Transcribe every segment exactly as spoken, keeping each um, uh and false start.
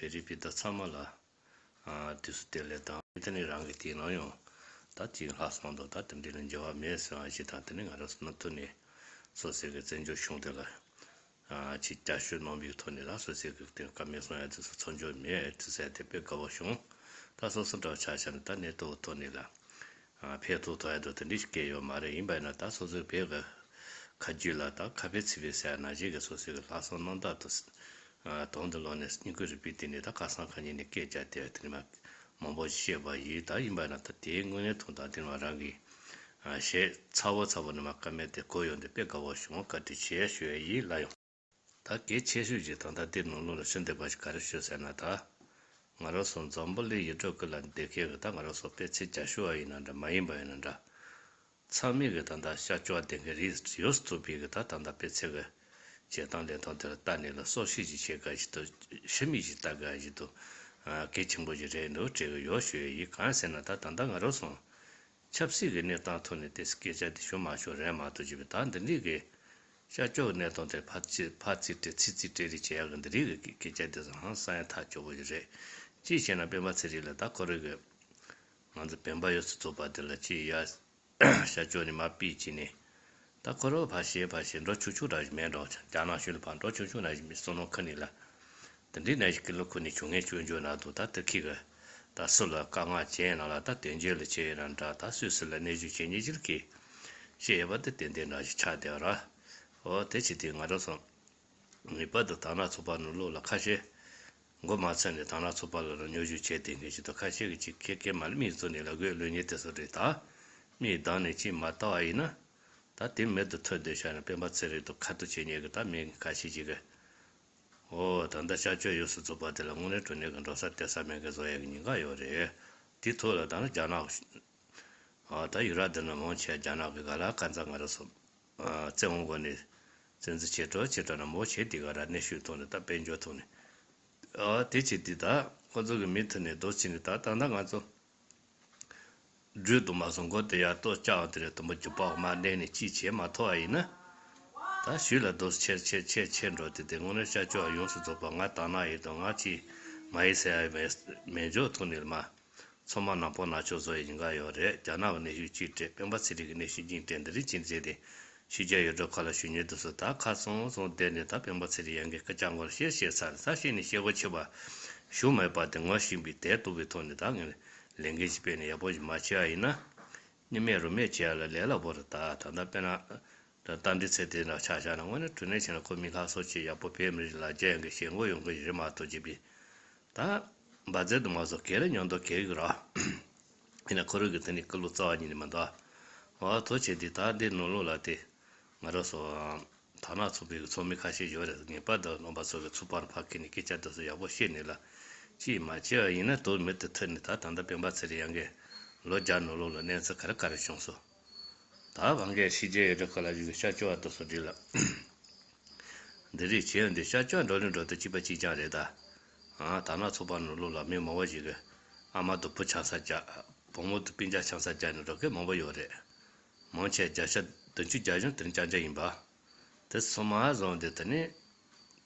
བོད་རིགས་སྤུན་ཟླ་ཚང་མ་ལ་ཨ་དུས་སུ་བདེ་ལེགས་དང་། དེ་ནས་རང་གི་དེའི་ནང་ཡང་ད་ཅིག་ལྷག་སོང་དང་། ད་དེ་འདྲ་ལ་འགྱུར་བ་མེད་ཟེར་བ་ཞིག་དང་། དེ་ནས་ང་རང་ཚོ་མུ་མཐུད་ནས་སོ་སོའི་གི་བཙན་བྱོལ་གཞུང་དེ་ལ་ཨ་ཅིག་བསྐྱར་ཞིབ་གནང་བའི་ཐོག་ནས་ལ་སོ་སོའི་གི་དེ་བཀའ་མོལ་གསུང་ཡ་དེ་ཚོ་ཚོར་འཇོག་མེད་དུ་ཟེར་དེ་དཔེ་དགའ་བོ་བྱུང་། ད་སོ་སོ་འདྲ་བ་ཆ་བཞག་ན་ད་གནས་སྟངས་ཐོག་ནས་ལ་ཨ་ཕན་ཐོགས་ཐོགས་ཡ་དང་དེ་འདྲ་ཞིག་སྐྱེས་ཡོད་མ་རེད། ཡིན་པ་ཡིན་ན་ད་སོ་སོའི་བོད་ཀྱི་ཁ་རྒྱུན་ལ་ད་ཁ་ཕན་ཚིག་ཕན་ཟེར་ཡ་ནང་བཞིན་གྱི་སོ་སོའི་གི་ལྷག་བསམ་རྣམ་དག་ཏུ་ཨ་དོན་དུ་ལོག་ནས་སྙིང་ཁུང་རུས་པའི་གཏིང་ནས་ད་ཁ་སང་ཁ་ཉིན་ནས་སྐད་རྒྱག་དེ་དེ་ནས་མ་མང་པོ་ཞིག་བཤད་པ་ཡིན། ད་ཡིན་པ་ཡིན་ན་ད་དེའི་དངོས་གནས་དོན་དག་དེ་ནས་མ་རང་གིས་ཨ་ཞེ་ཚ་བོ་ཚ་བོ་ནས་མ་བཀའ་མོལ་དེ་གོ་ཡོང་དུས་དཔེ་དགའ་བོ་བྱུང་། བཀའ་དྲིན་ཆེ་ཞུ་ཡ་ཡིན་ལ་ཡང་། ད་གལ་ཆེ་ཤོས་ཅིག་ད་ལྟ་འདིར་ནང་ལོགས་ལ་ཞུ་འདོད་པ་ཞིག་ག་རེ་ཞུ་ཟེར་ན། ད་ང་རང་ཚོ་འཛམ་བུ་གླིང་ཡུལ་གྲུ་ཀུན་ལ་བསྡད་མཁན་གྱི་ད་ང་རང་ཚོ་དཔེ་ཚད་རྒྱ་ཤོས་པ་ཡིན་ན་འདྲ་མ་ཡིན་པ་ཡིན་ན་འདྲ། ཚང་མས་གི་ད་ལྟ་ཤར་ཕྱོགས་བསྡད་མཁན་རིགས་ཡོངས་སུ་རྫོགས་པའི་གི་ད་ད་ལྟ་དཔེ་ཚད་གི་བྱེད་སྟངས་ལེན་སྟངས་དེ་ལ་ལྟ་ནས་ལ་སྲོག་ཤིང་ཞིག་བྱེད་དགའ་ཞིག་ཏུ་ཤི་མིག་ཞིག་ལྟ་དགའ་ཞིག་ཏུ་གལ་ཆེན་པོ་ཞིག་རེད་འདུག་དྲན་གི་ཡོད་ཞུ་ཡ་ཡིན། གང་ཟེར་ན་ད་ད་ལྟ་ང་རང་ཚོ་ཆབ་སྲིད་ཀྱི་གནས་སྟངས་ཐོག་ནས་དེ་སྐད་ཆ་དེ་ཞུ་མ་ཆོག་རེད་མ་གཏོགས་ཅིག་ད་འདི་འདྲའི་གི་ཤར་ཕྱོགས་ཀྱི་གནས་སྟངས་དེ་ཕར་ཚིག་ཕར་ཚིག་སྤྲད་ཚིག་ཚིག་སྤྲད་རེས་བྱེད་ཡག་གི་འདི་རིགས་ཀྱི་སྐད་ཆ་དེ་ཚོ་ཧང་སང་ཡ་ཐག་ཆོད་པོ་ཞིག་རེད། ཅིའི་ཕྱིར་ན་སྤེན་པ་ཚེ་རིང་ལ་ད་ཁོ་རང་གི་ང་ཚོ་བོད་པ་ཡོངས་སུ་རྫོགས་པ་དེ་ལ་ཅིག་ཡ་ཤར་ཕྱོགས་ནས་མར་ཕུད་བྱས་ནས་ད་ཁོ་རང་ཕར་བཤད་ཕར་བཤད་འགྲོ་ཆོག་ཆོག་འདྲ་ཞིག་མེད་འགྲོ། རྒྱ་ནག་གཞུང་ལ་ཕར་འགྲོ་ཆོག་ཆོག་འདྲ་ཞིག་མེད། བསམ་བློ་ཁུར་ནས་ལ་དེ་འདྲའི་ནང་བཞིན་ཀི་ལོ་ཁུར་ནས་བྱུང་མཁན་བྱུང་འཇོག་ན་འདུག་ད་དེ་ཁི་གི་ད་སུ་ལ་དཀའ་ངལ་བྱས་ན་ལ་ད་དོན་རྐྱེན་ལ་བྱས་ཡོད་ན་འདྲ། ད་སུས་སུ་ལ་གནོན་ཤུགས་བྱེད་མཁན་ཅིག་གིས་བཤད་ཡོད་པ་དེ་ཏན་ཏན་འདྲ་ཞིག་ཆགས་བསྡད་པ་ར། འོ་དེ་བྱས་དུས་ང་རང་ཚོ་ངེས་པར་དུ་དར་ནག་ཚོགས་པ་ནང་ལོགས་ལ་ཁ་ཤས་མགོ་མ་ཚོས་ནས་དར་ནག་ཚོགས་པ་ལ་རང་སྙོན་འཛུགས་བྱས་བསྡད་མཁན་ཞིག་དང་། ཁ་ཤས་ཀྱིས་ཅིག་ཁེ་ཁེ་མ་ལ་མིག་བཙུམ་ནས་ལབ་དགོས་ལབ་མཁན་དེ་ཚོ་རེད། ད་མིག་གདངས་ནས་ཅིག་མ་ལྟ་བ་ཡིན་ན་ད་དེ་མེད་དུ་ཐོན་བསྡད་ཤག་ན་སྤེན་པ་ཚེ་རིང་དང་ཁ་ཐུག་བྱེད་མཁན་གྱི་ད་མི་ཁ་ཤས་ཅིག་གིས། འོ་ད་ལྟ་ཤར་ཕྱོགས་ཡོངས་སུ་རྫོགས་པ་དེ་ལ་དངོས་གནས་དྲང་གནས་ཀྱི་འགྲོ་ས་སྡོད་ས་མེད་མཁན་བཟོ་ཡག་གི་ཉེན་ཁ་ཡོད་རེད། དེའི་ཐོག་ལ་ད་ནི་རྒྱ་ནག་ཨ་ད་ཡུ་རོབ་འདི་ན་མང་ཆེ་རྒྱ་ནག་གི་ག་ལ་ཁ་མཚར་ང་རང་ཚོ་ཨ་བཙན་དབང་སྒོ་ནས་བཙན་འཛུལ་བྱེད་འགྲོ་བྱེད་འགྲོ་ན་མང་ཆེ་དེ་ག་ར་གནོན་ཤུགས་ཐོག་ནས་ད་དཔལ་འབྱོར་ཐོག་ནས་ཨ་དེ་བྱས་དུས་ད་ཁོ་ཚོ་གི་མུ་མཐུད་ནས་རྡོ་བྱས་ནས་ད་ད་ལྟ་ང་ཚོ་སྦྲུལ་དུ་མ་སོང་མགོ་དེ་ཡར་ལྟོ་བཅག་དེ་རེད། དུམ་བུ་རྒྱུ་པགས་མར་མནན་ནས་ཅིག་བྱེད་མ་ཐུབ་པ་ཡིན་ན། ད་ཞུས་ལ་རྡོ་ཆེར་ཆེར་ཆེར་ཆེར་འགྲོ་དེ་དེ་དངོས་གནས་ཤར་ཕྱོགས་ཡོངས་སུ་རྫོགས་པ་ང་དར་ནག་ཡིན་དང་ང་ཅིག་མ་ཡིན་ཟེར་ཡ་མེད་མེད་འཇོག་ཐུབ་ནས་མ། ཚང་མ་ནག་པོ་ནག་ཕྱོགས་བཟོ་ཡི་ཡིན་ག་ཡོད་རེད། རྒྱ་ནག་གི་གནོན་ཤུགས་གཅིག་སྤྲད། སྤེན་པ་ཚེ་རིང་གི་གནོན་ཤུགས་གཉིས་སྤྲད། འདི་རིགས་ཅིག་མཛད་དེ་ཕྱི་རྒྱལ་ཡུལ་གྲུ་ཁག་ལ་བཞུགས་མྱོང་དུ་སོང་། ད་ཁ་སང་སང་བསྡད་ནས་ད་སྤེན་པ་ཚེ་རིང་ཡང་གི་སྐད་ཆ་མགོར་བཤད་བཤད་ཚར། ད་བཤད་ནས་བཤད་སྒོ་ཕྱེ་བ་ཞུ་མེད་པ་དེ་ངོ་ཤེས་པའི་དད་གཏུག་པའི་ཐོག་ནས་ད་ངས་ལས་འགན་ཞིག་སྤེལ་ནས་ཡག་པོ་ཞིག་མ་བྱས་པ་ཡིན་ན། གཉིས་མེད་རུ་མེད་བྱས་ཡ་ལ་ལས་སླ་པོ་རེད། ད་ད་ལྟ་དཔེར་ན་ད་རྟ་མགྲིན་ཚེ་བརྟན་འདྲ་ཆ་བཞག་ན་དངོས་གནས་དྲང་གནས་བྱས་ན་ཁོ་མི་ལྷག་བསམ་ཆེ། ཡག་པོ་བོད་མི་རིགས་ལ་རྒྱ་ཡང་གི་ཞེན་ཁོག་ཡོང་གི་རེད་མ་གཏོགས་ཅིག་པའི་ད་འབའ་རྫས་དུ་མ་སོགས་ག་རེ་ཉོ་འདོད་ག་གི་ར། ཡིན་ན་ཁོ་རང་གི་དེ་ནི་ཀུན་སློང་རྩ་བ་ཉིད་ནས་མི་འདུག་འོ་ཐུགས་རྗེ་ཆེ། འདི་ད་འདི་ནང་ལོགས་ལ་དེ་ང་རང་ཚོ་དར་ནག་ཚོགས་པའི་ཚོགས་མི་ཁ་ཤས་ཡོད་རེད། ངེས་པར་དུ་རྣམ་པ་ཚོ་གི་ཚུགས་པར་ཕར་འཁྱེར་ནས་སྐད་ཆ་དེ་ཚོ་ཡག་པོ་བཤད་ནས་ལ་ཅིས་མ་བྱས་པ་ཡིན་ན་དོན་མེད་དུ་ཐུག་ནས་ད་ད་ལྟ་སྤེན་པ་ཚེ་རིང་ཡང་གི་ལོ་བརྒྱ་ནང་ལོགས་ལ་གནས་ཚུལ་ག་རེ་ག་རེ་བྱུང་སོང་། ད་གང་གས་ཕྱི་རྒྱལ་ཡུལ་གྲུ་ཁག་ལ་བཞུགས་ཤར་ཕྱོགས་པ་དེ་ཚོ་འདི་ལ་འདི་རིགས་བྱས་ཡོང་དུས་ཤར་ཕྱོགས་འགྲོ་ལུགས་འགྲོ་དུས་གཅིག་པ་གཅིག་རྐྱང་རེད། ད་ཨ་དར་ནག་ཚོགས་པ་ནང་ལོགས་ལ་མི་མང་པོ་ཞིག་གིས་ཨ་མ་དང་བུ་ཆང་ས་རྒྱག་བུ་མོ་དང་སྤུན་ཀྱག་ཆང་ས་རྒྱག་ནས་འགྲོ་མཁན་མང་པོ་ཡོད་རེད། མང་ཆེ་བརྒྱ་ཆ་བདུན་ཅུ་བརྒྱད་ཅུ་དེ་རྐྱང་རྐྱང་ཡིན་པ། དེ་ཚང་མ་བཟུང་སྟེ་དེ་ནས་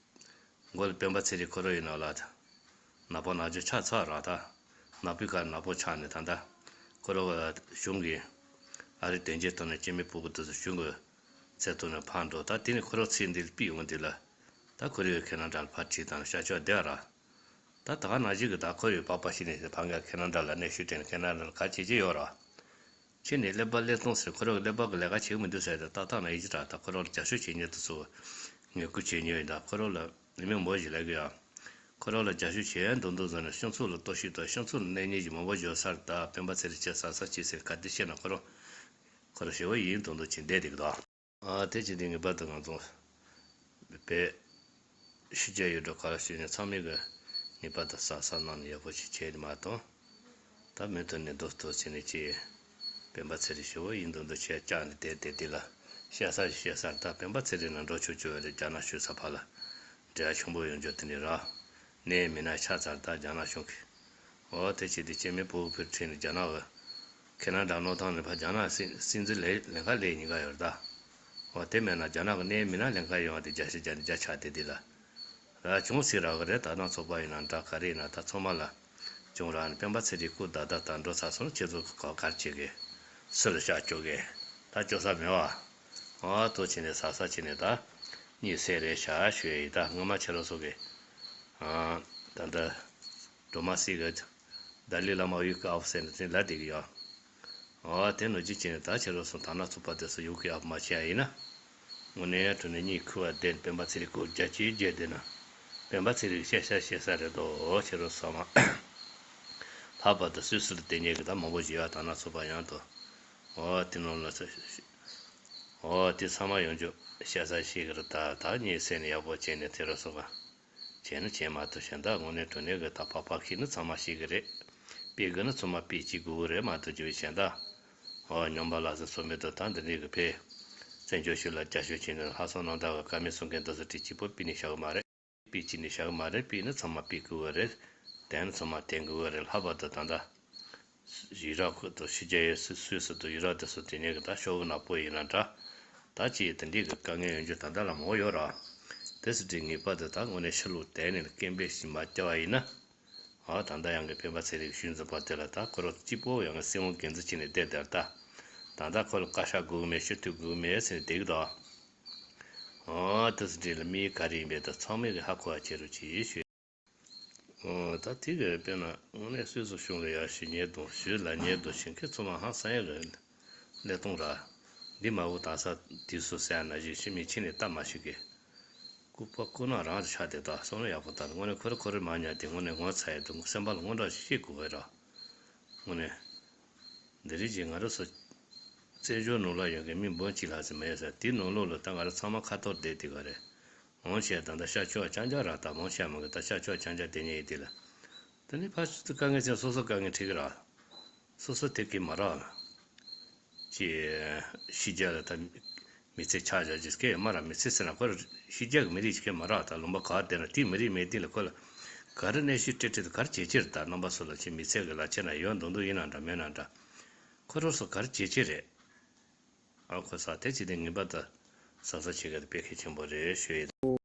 མགོ་ལ་སྤེན་པ་ཚེ་རིང་ཁོ་རང་ཡིན་ནོ་ལ། ནག་པོ་ནག་ཅོ་ཆགས་ཚར་ར། ད་ནག་པོའི་ཁར་ནག་པོ་ཆགས་ནས་ད་ལྟ་ཁོ་རང་གི་གཞུང་གི་ཨ་རི་དོན་གཅོད་ཐོག་ནས་སྐྱེ་དམན་ཕྲུ་གུ་དེ་ཚོ་གཞུང་གི་ཚད་ཐོག་ནས་ཕར་འགྲོ། ད་དེ་ནས་ཁོ་རང་ཚེ་འདི་ལ་ཕུད་ཡོང་དུས་ལ་ད་ཁོ་རང་གི་ཁེ་ན་ཌ་ལ་ཕར་ཁྲིད་དང་ཤར་ཕྱོགས་བསྡད་ར། ད་ད་ག་ནང་བཞིན་གྱི་ད་ཁོ་ཡི་པགས་པ་ཤི་ནས་ཕ་གིར་ཁེ་ན་ཌ་ལ་གནས་ཤུལ་དྲན་ནས་ཁེ་ན་ཌ་ལ་ག་བྱེད་ཀྱི་ཡོད་ར། ཁྱེད་ནས་ཀླད་པ་ཀླད་སྟོང་ཟེར། ཁོ་རང་གི་ཀླད་པ་གི་ལས་ཀ་བྱེད་ཀྱི་མི་འདུག་ཟེར་ཏེ་ཏག་ཏག་ན་ཡིན་གྱི་ར། ད་ཁོ་རང་ལ་རྒྱབ་སྐྱོར་བྱེད་མཁན་དེ་ཚོ་ངས་སྐུལ་བྱེད་མྱོང་ཡིན། ད་ཁོ་རང་ལ་ལས་མི་མང་པོ་ཞིག་ལབ་གི་ཡ། ཁོ་རང་ལ་རྒྱབ་སྐྱོར་བྱེད་ཡ་འདུག་འདུག་ཟེར་ནས་སྤྱི་ཚོགས་ལ་གཏོར་བཤིག་དང་སྤྱི་ཚོགས་ལ་གནོད་ཉེས་ཀྱི་མང་པོ་བྱོས་ཚར། ད་སྤེན་པ་ཚེ་རིང་ཁྱེད་ཟ་ས་ཅི་ཟེར་ག་དེ་བཤད་ན་ཁོ་རང་ཁོ་རང་ཞེ་བོ་ཡིན་འདུག་འདུག་བྱེད་བསྡད་འདུག་ད། ཨ་དེ་བྱས་ཏེ་ངེས་པར་དུ་ང་ཚོ་བོད་ཕྱི་རྒྱལ་ཡུལ་གྲུ་ག་ལ་བཞུགས་ནས་ཚང་མས་ཀྱི་ངེས་པར་དུ་གཟབ་གཟབ་གནང་ནས་ཡག་པོ་ཞིག་བྱས་ཏེ་མ་གཏོགས། ད་མུ་མཐུད་ནས་རྡོ་རྡོ་བྱས་ནས་ཅིག་སྤེན་པ་ཚེ་རིང་ཞེ་བོ་ཡིན་འདུག་འདུག་བྱས་བཅག་ནས་བསྡད་བསྡད་དེ་ལ་བཤད་ས་ཞིག་བཤད་ས་རེད། ད་སྤེན་པ་ཚེ་རིང་ནང་འགྲོ་ཆོག་ཆོག་རེད། རྒྱ་ནག་གཞུང་ས་ཕར་ལ་འབྲེལ་བ་ཆེན་པོ་ཡོང་རྒྱུ་དེ་འདྲ་ར། གནས་མི་སྣ་ཆགས་ཚར། ད་རྒྱ་ནག་གཞུང་གི། འོ་དེ་བྱས་ཏེ་སྐྱེ་དམན་ཕྲུ་གུ་ཕར་ཁྲིད་ནས་རྒྱ་ནག་གི་ཁེ་ན་ཌ་གནང་སྟངས་ནས་ཕར་རྒྱ་ནག་སྲིད་སྲིད་འཛིན་ལས་ལས་ཀ་ལས་ཉེན་ཁ་ཡོད་རེད་ད། འོ་དེ་མེད་ན་རྒྱ་ནག་གི་གནས་མི་སྣ་ལས་ཀ་ཡོང་བ་དེ་རྒྱ་ཤི་རྒྱ་ནི་རྒྱ་ཆགས་བསྡད་དེ་ལ། ད་བྱུང་སྲིད་རག་གི་རེད། ད་ནང་ཚོགས་པ་ཡིན་ན་འདྲ་ག་རེ་ཡིན་ན་ད་ཚང་མ་ལ་བྱུང་རག་ནས་སྤེན་པ་ཚེ་རིང་སྐུ་ད་ལྟ་ད་འགྲོ་ཚར་སོང་། ཁྱེད་ཚོ་ག་གར་བྱེད་གི་སུ་ལ་ཤག་སྐྱོ་གི་ད་སྐྱོ་ས་མེད་བ། ཨ་ཏོ་བྱས་ནས་ཟ་ས་བྱས་ནས་ད་གཉིད་སད་རེད་ཤག་ཞུ་ཡ་ཡིན། ད་སྔོན་མ་ཁྱེད་རང་ཚོ་གི་ཨ་ད་འདི་སྒྲོལ་མ་སྲས་གི་ཏཱ་ལའི་བླ་མ་ཡུ་གི་ཨོ་ཟེར་ནས་དེ་ལ་བསྡད་གི་ཡོད། ཨོ་དེ་ནོ་ཅི་བྱས་ནས་ད་ཁྱེད་རང་ཚོ་ད་ནང་ཚོགས་པ་དེ་ཚོ་ཡུ་གི་ཨོ་མ་བྱས་ཡ་ཡིན་ན། དངོས་གནས་དྲང་གནས་གཉིད་ཁུག་པ་བསྡད། སྤེན་པ་ཚེ་རིང་སྐུ་རྒྱལ་གཅེས་རྒྱལ་བསྡད་ན། སྤེན་པ་ཚེ་རིང་ཤེས་ས་ཤེས་ས་རེད་དོ། ཁྱེད་རང་ཚོ་ཚང་མ་ལྷག་པར་དུ་སུད་སི་ལ་བསྡད་མཁན་གི་ད་མང་པོ་ཞིག་ཡོད། ད་ནང་ཚོགས་པ་ཡང་དུ་ཨོ་དེ་ནང་ལ་ཨོ་དེ་ཚང་མ་ཡོང་རྒྱུ་ཤེས་ས་ཤེས་གི་རེད། ད་ད་གཉིད་སད་ནས་ཡག་པོ་བྱས་ནས་དེ་རུ་སོང་ག་བྱས་ན་བྱས་མ་ཐུབ་གཞན་དག་དངོས་གནས་དྲང་གནས་ཀྱི་ད་ཕག་ཕག་ཤིག་ནི་ཚང་མ་ཤེས་ཀྱི་རེད། སྤེལ་དགོས་ན་ཚང་མ་སྤེལ་བྱེད་དགོས་ཀྱི་རེད་མ་གཏོགས་ཅི་བས་གཞན་དག་ཨོ་སྨྱོན་པ་ལག་ཟིན་ཚོ་མེད་དུ་ད་འདི་འདྲའི་གི་ཕེ་བཙན་བྱོལ་ཤུལ་ལ་རྒྱ་ཤོད་བྱས་ནས་ལྷག་བསམ་རྣམ་དག་གི་བཀའ་མོལ་གསུང་མཁན་འདི་ཚོ་དྲི་གཅིག་པོ་སྤེལ་ནས་བཞག་གི་མ་རེད། སྤེལ་བྱས་ནས་བཞག་གི་མ་རེད། སྤེལ་ན་ཚང་མ་སྤེལ་དགོས་ཀྱི་རེད། བསྟན་ན་ཚང་མ་བསྟན་དགོས་ཀྱི་རེད། ལྷག་པར་དུ་ད་ལྟ། ཡུ་རོབ་ཁུལ་དུ་ཕྱི་རྒྱལ་ཡོད་སུད་སི་དང་ཡུ་རོབ་དེ་ཚོ་དེ་ནས་གི་ད་ཤོག་བུ་ནག་པོ་ཡིན་ན་འདྲ། ད་ཅི་དེ་འདྲའི་གི་དཀའ་ངལ་ཡོང་རྒྱུ་ད་ལྟ་ལ་མང་པོ་ཡོད་ར། དེ་སྲིད་དེ་ངེས་པར་དུ་ད་དངོས་གནས་ཕྱི་ལོགས་དེ་ནས་སྐད་འབོད་ཞིག་མ་བརྒྱབ་པ་ཡིན་ན། ཨ་ད་ལྟ་ཡང་གི་སྤེན་པ་ཚེ་རིང་ཤུལ་འཛིན་པ་དེ་ལ་ད་ཁོ་རང་གཅིག་པོ་ཡང་གི་སྲིད་དབང་འགན་འཛིན་བྱས་ནས་བསྡད་དེར་ད། ད་ལྟ་ཁོ་ལ་བཀའ་ཤག་དགོས་མེད་ཕྱི་འཐུས་དགོས་མེད་ཟེར་ནས་བསྡད་གི་འདུག་ཨ་དེ་སྲིད་དེ་ལ་མི་ག་རེ་ཡིན་པའི་ད་ཚང་མས་གི་ཧ་གོ་བ་བྱེད་རོགས་གྱིས་ཞུ། ཨོ་ད་དེ་གི་དཔེར་ན་དངོས་གནས་སུད་སི་གཞུང་ལ་ཡར་ཞུ་མཁན་དང་ཞུ་ལབ་མཁན་དང་བྱེད་མཁན་ཚང་མ་ཧང་སང་ཡ་གི་ལས་སྟངས་ར། འདི་མ་འོ་དང་ས་དུས་སུ་ཟེར་ན་ཞིག་ཕྱི་མི་ཕྱི་ནས་ལྟ་མ་ཤེས་གི། ལྐུགས་པ་ལྐུགས་ནག་རང་ཆགས་བསྡད་ད་བསམ་བློ་ཡག་པོ་བཏང་། དངོས་གནས་ཁོ་རེ་ཁོ་རེ་མ་ཉལ་དེ་དངོས་གནས་ངོ་ཚ་ཡ་དང་སེམས་པ་ལ་དངོས་འདྲ་ཞིག་ཤེས་དགོས་པས་ར། དངོས་གནས། འདི་རིགས་ཀྱིས་ང་རང་ཚོ་བཙན་བྱོལ་ནང་ལ་ཡོད་མཁན་མི་འབུམ་གཅིག་ལྷག་ཙམ་མ་ཡོད་ས་དེའི་ནང་ལོགས་ལ་ད་ང་རང་ཚང་མ་ཁ་ཐོར་བསྡད་དེ་ག་རེད། འོང་བྱས་ད་ལྟ་ཤར་ཕྱོགས་རྐྱང་རྐྱང་ར་ད་མང་ཆེ་བ་མང་གི་ད་ཤར་ཕྱོགས་རྐྱང་རྐྱང་བསྡད་མཁན་ཡིན་དེ་ལ། དེ་ནི་ཕར་ཚུར་དུ་དཀའ་ངལ་ཅན་སོ་སོ་དཀའ་ངལ་འཕྲད་གི་ར། སོ་སོ་དེ་གི་མ་རག་ལ། ཅེས་ཕྱི་རྒྱལ་ལ་ད་མི་ཚེ་ཆགས་བཞག་ཅིག་སྐད་མ་རག་མི་ཚེ་ཟེར་ན་ཁོ་ར་ཕྱི་རྒྱལ་གི་མི་རིགས་ཅིག་སྐད་མ་རག་ད་ལུང་པ་ག་བསྡད་ན་དེའི་མི་རིགས་མེད་དེ་ལ་ཁོ་ལ་ག་རེ་གནས་ཤིག་སྤྲད་སྤྲད་དུ་ག་རེ་བྱེད་ཕྱིར་ད་རྣམ་པ་ཚོ་ལ་ཅིག་མི་ཚེ་གི་ལ་ཆེ་ན་ཡོད་མདོག་མདོག་ཡིན་ན་འདྲ་མེད་ན་འདྲ། ཁོ་རང་ཚོ་ག་རེ་བྱེད་ཕྱིར་རེད། ཨ་ཁོ་ས་དེ་ཅི་སྟེ་ངེས་པར་དུ་ས་ས་ཆེ་ག་དེ་དཔེ་གལ་ཆེན་པོ་རེད་ཞུ་ཡི།